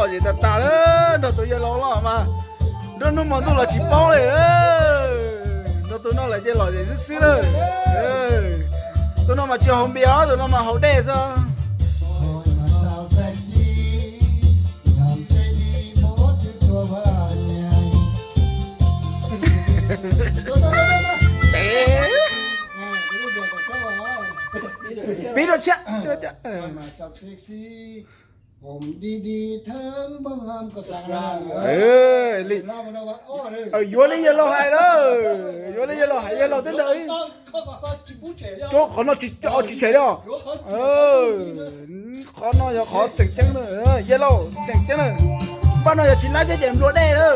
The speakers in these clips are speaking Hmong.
Lom zem tas tas lawm, nrog tus yawg laus los mas nruab hnub hmo ntuj los tsis paub li. Nrog tus no lawm ces lom zem xwb xwb lawm. Tus no mas tsis haus npias os, tus no mas haus dej xwb. Pib rau tshiab. Yuav li yawg laus hais lawm, yuav li yawg laus hais, yawg laus twb nrog, rau qhov no tsis, tsis tshem li os. Qhov no yog qhov tseem ceeb na, yawg laus tseem ceeb na. Npaj no yog tsis laib thiab ces nplua dej na.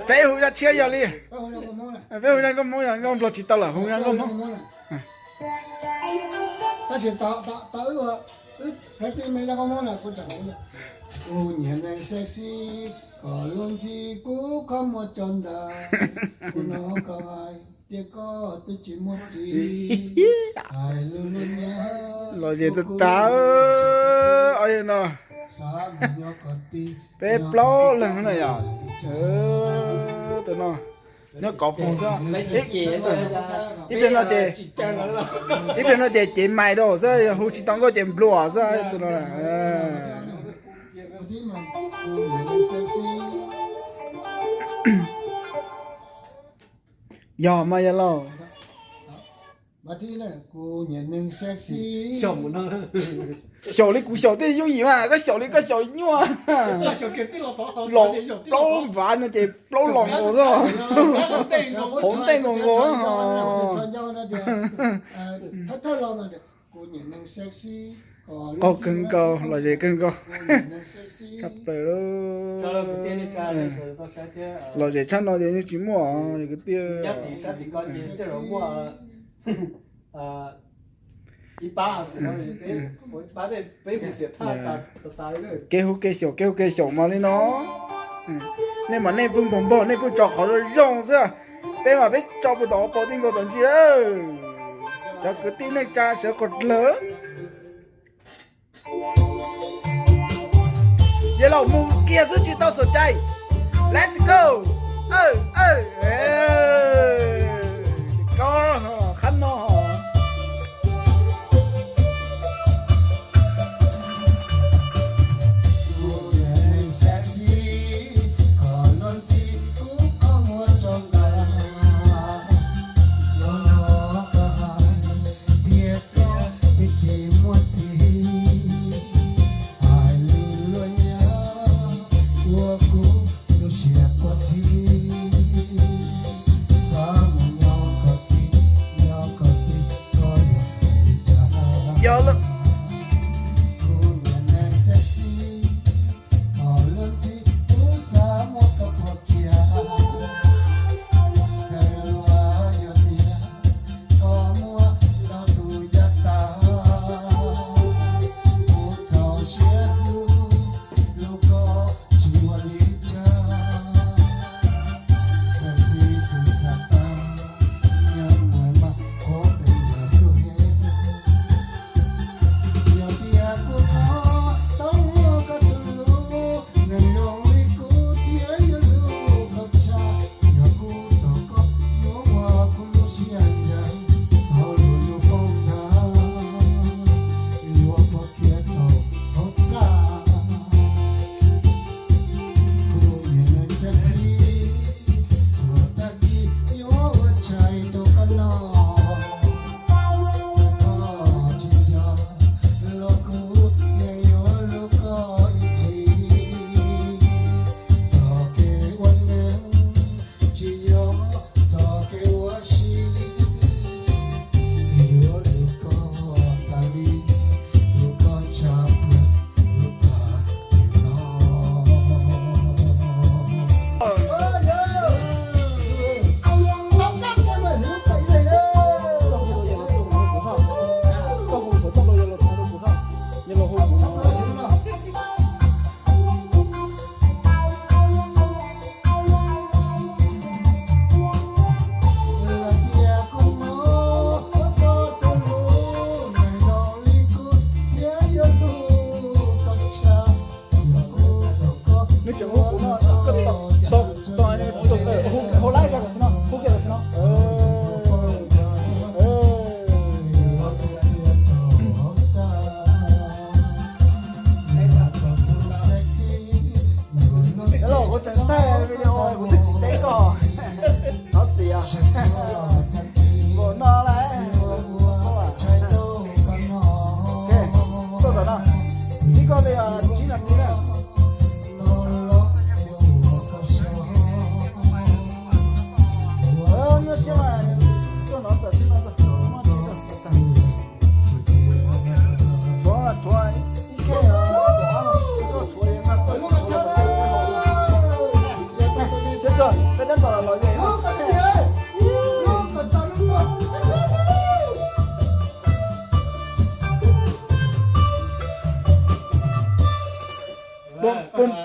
Peb hu zaj tshiab yog li. Peb hu zaj nkauj Hmoob yog nkauj Nplog tsis tau lawm, hu zaj nkauj Hmoob. Tab sis tau, tau, tau wb, wb peb tij me zaj nkauj Hmoob na kuv tseem hu. Kuv nyiam neeg sexy, koj luag ntxhi kuv kho muag tso ntawd, kuv hnov koj hais tias koj twb tsis muaj txiv, hais lus luag nyiam. Lom zem tas tas, o yog no. Peb plaub leeg na yom. Tus no nyob Kov Foos xwb. Ib pliag no ces, ib pliag no ces cev mais rau xwb, yog hu tsis tau nkauj ces nplua xwb tus no. Yog mas yog lauj. Xyaum li kuv xyaum tej yooj yim mas koj xyaum li koj xyaum nyuaj. Los plaub npav no ces plaub los nkaus xwb. Hauv ntej nkaus nkaus. Qaug kawg nkaus, lom zem kawg nkaus. Tshaj plaws. Lom zem tshaj no ces yeej tsis muaj kwv tij. Kev hu kev xyaum, kev hu kev xyaum mas li no. Nej mas nej pheej npog npog, nej pheej tso qhov zoo zoo xwb. Peb mas peb tso puag tom pos tij nkaus tom ntsis lawm. Cov kwv tij neej tsa sawv qhov dlawg. Yog los mus kiag xwb tsis tau xom cai. Let's go. Koj qhab no.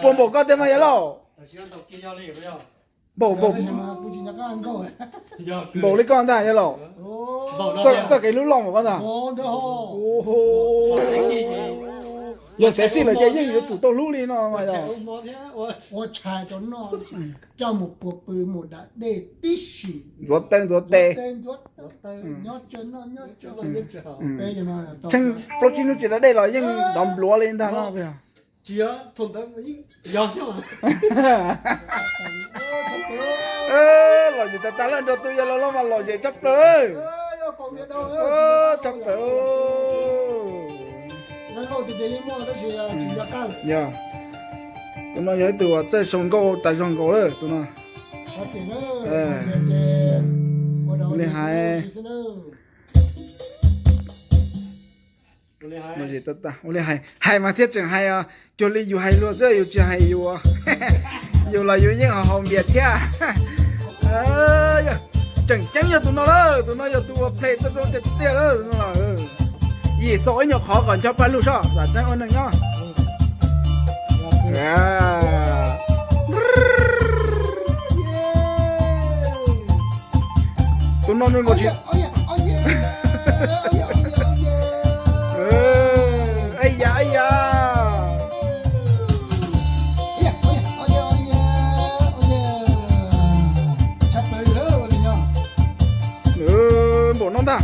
Puas npaum koj tiag mas yawg laus? Npaum, npaum, npaum li koj ntag yawg laus. Txoj kev hlub loj npaum koj ntag. Yog sexy lawm ces yeej yuav tsum tau hlub li no mas yog. Ntxuav taw ntxuav tes. Tsheej plaub tsib hnub tsis da dej los yeej dov npluav li ntag no. Lom zem tas tas lawm, nrog tus yawg laus los mas lom zem tshaj plaws. Tshaj plaws. Yog, tus no yog ib tug uas txawj sau nkauj tas zog nkaus lawm tus no. Ua li hais, ua li hais, hais mas thiaj tseem hais, cuag li yus hais luag xwb, yus tsis hais yus, yus los yus yeej haus haus npias thiab. Tseem ceeb yog tus no lawm, tus no yog tus uas play tau zoo tiag tiag lawm no. Yim xaus ib nyuag qhov kom ncho paj lug soj, tam tseeb ua neeg nyob. Tus no nws nkaus tsis, aya aya. Npaum no ntag.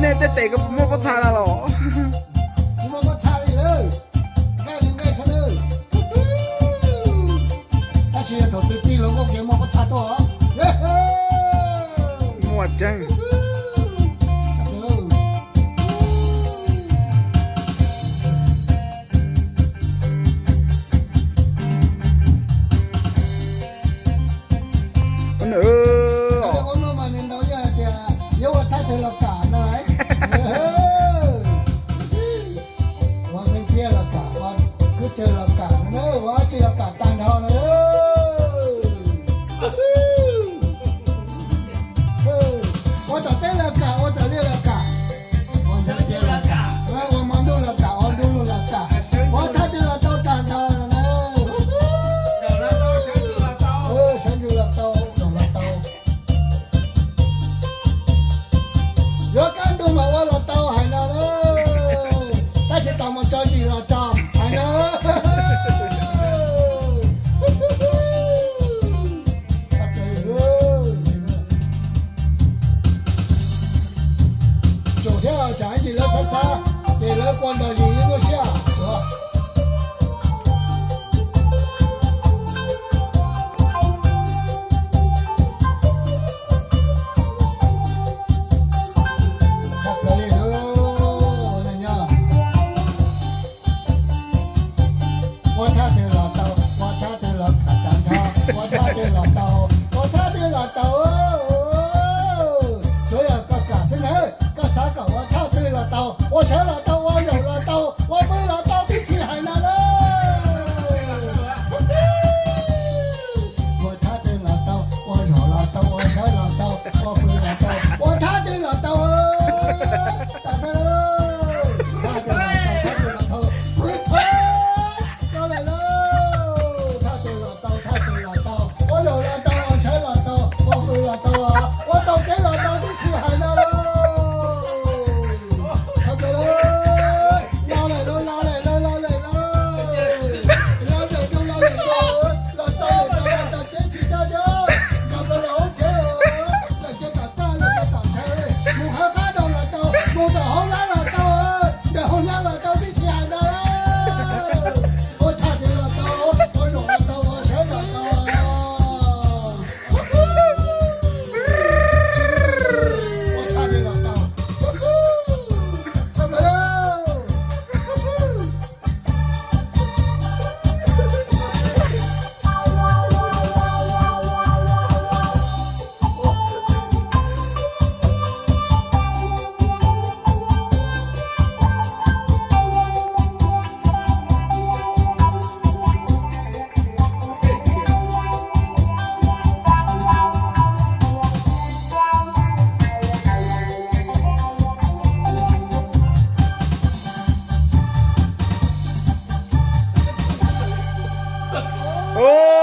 Nej tej tes ko muaj pob txha na los? Tab sis thaum twg tig los nkauj kiag muaj pob txha tuaj. Muaj tseeb. Ua no mas nws ntaus yog hais tias yuav ua thaj twg los kam no lauj. Ua theej thiab los kam, ua khwb twg los kam no na, ua dab tsi los kam tag nrho no. Ua tom teb los kam, ua tom liaj los kam, ua hmo ntuj los kam, hmo ntuj los kam, ua thaj twg los tau tag nrho no na. Sawv ntxov los tau, zaum los tau. Yuav kaj ntug mas ua los tau hais no na, tab sis tos mus tso zis los tso hais no. Tsum thiab tsam ib ntsis lawv xav xav ces lawv kua nrog zis lub nyuaj siab. Ua thaj twg los tau, ua thaj twg los kam tag nrho, ua thaj twg los tau, ua thaj twg los tau. Tsuav yog koj kam xwb na, koj xav kom ua thaj twg los tau, ua sawv los tau, ua zaum los tau, ua pw los tau tib si hais no na. Ua thaj twg los tau, ua zaum los tau, ua sawv los tau, ua pw los tau, ua thaj twg los tau. Thaj twg los tau, thaj twg los tau, pw thaj no lawm lauj. Thaj twg los tau, thaj twg los tau, ua zaum los tau, ua sawv los tau, ua pw los tau, ua taug kev los tau tib si hais no lauj. Txhob pw lauj. Ua,